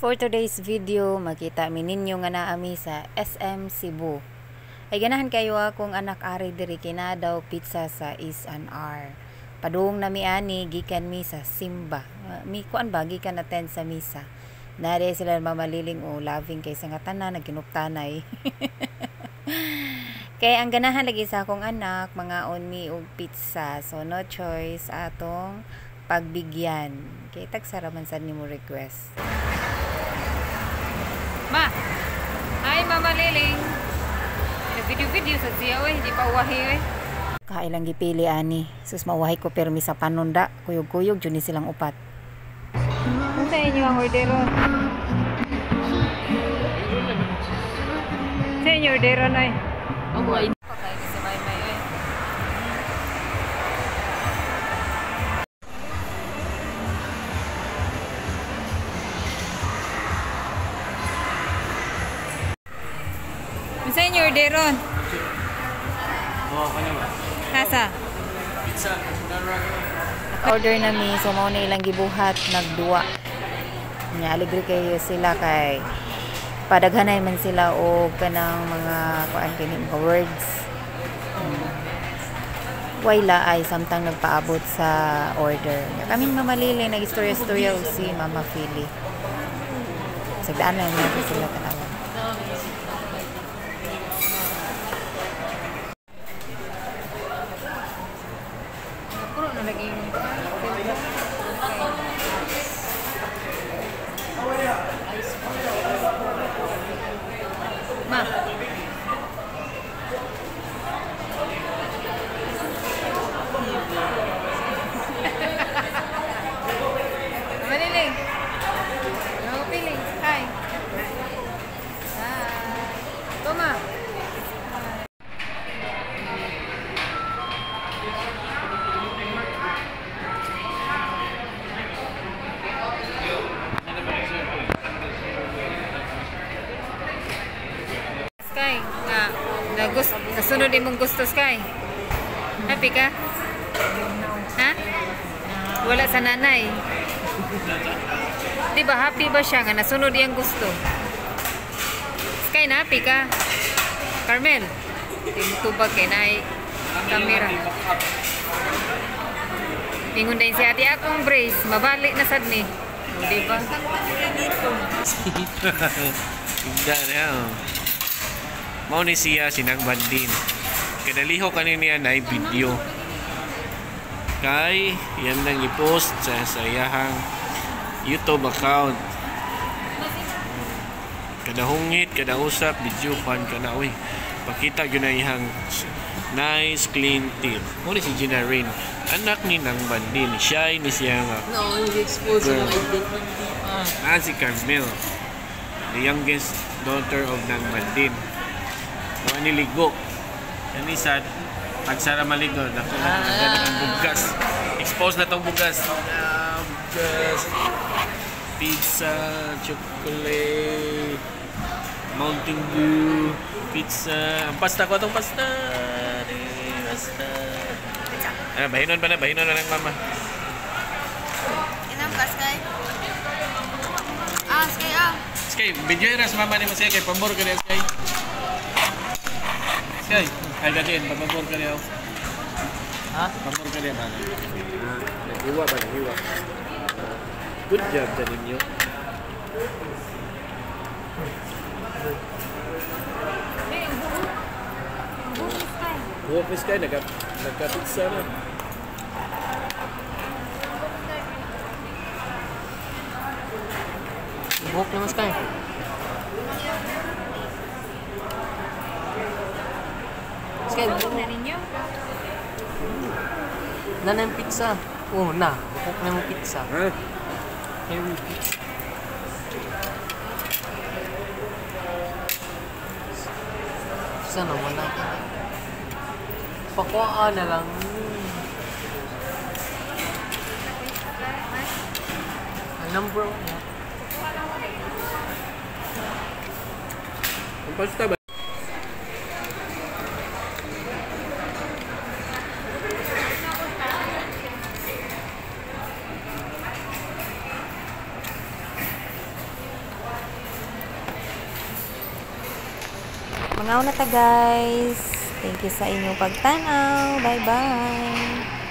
For today's video, makita mi ninyo nga naa mi sa SM Cebu. Ay ganahan kayo akong anak ari diri kina daw pizza sa S&R. Padung na mi ani gikan mi sa Simba. Mi kuan ba gikan attend sa misa. Nare sila mamaliling o loving kay sa nga tanan nagkinuptanay. Kay ang ganahan lagi sa akong anak mangaon mi og pizza. So no choice atong pagbigyan. Kay tagsara man sad nimo request. Ma. Hi, Mama Liling. Nag-video-video sa siya oy, di pa uwahi oy. Kailang gipili ani. Sus, mauwahi ko permi sa panunda. Kuyog-kuyog jud ni silang upat. Unsa inyo ang orderon? Sa inyo orderon oy. Ang Pakain ni si Maymay oy. Unsa inyo orderon? Oh, kanya ba? Asa? Pizza. Order na mi, so mao na ilang gibuhat nagduwa. Nya aligre kayo sila kay padaghanay man sila og kanang mga kuan kini mga words. Way laay samtang nagpaabot sa order. Nya kami Mama Lili nag-istorya-istorya og si Mama Philly. Sagdaan lang natin sila tanawa. Puro na lagi yung Ma. Mama Liling. Mama Piling. Hi. Hi. Toma. Sky, nga nasunod imong gusto, Sky. Happy ka? Ha? Wala sa nanay. Di ba happy ba siya nga nasunod iyang gusto? Sky, na happy ka? Carmel, di mo tubag kay naay camera. Ingon din si ate akong brace, mabalik na sad ni. O, di ba? Hindi na. Mao ni siya sinang bandin. Kadaliho kanin niya na video. Kay yan nang i-post sa iyahang YouTube account. Kada hungit, kada usap, video pan kana oy. Pakita gyud na iyang nice clean teeth. Mao ni si Gina Rain, anak ni nang bandin. Siya ni siya nga. No, expose yung identity. Ah, si Carmel, the youngest daughter of Nang Bandin. Mga niligo. Yan isa, pagsara maligo, naku, ang bugas. Expose na tong bugas. Ah, bugas. Pizza, chocolate, Mountain Dew, pizza. Ang pasta ko, itong pasta. Pasta. Ah, bahinon pa na, bahinon na lang, mama. Inam ka, Sky? Ah, Sky, ah. Sky, video na sa mama ni mo siya kay pabor ka niya, Sky. Sky, ay gatin, pabor ka niya. Ha? Pabor ka niya ba? Naghiwa ba? Naghiwa. Good job sa ninyo. Buhok ni Sky, nagka-pizza na. Buhok naman, Sky. Sky, Buhok na ninyo? Na yung pizza. Oh, na. Buhok na yung pizza. Huh? Heavy pizza. Sana wala. Pakuha na lang. Ang number one. Ang pasta ba? Mangaon na ta, guys. Thank you sa inyong pagtanaw. Bye-bye.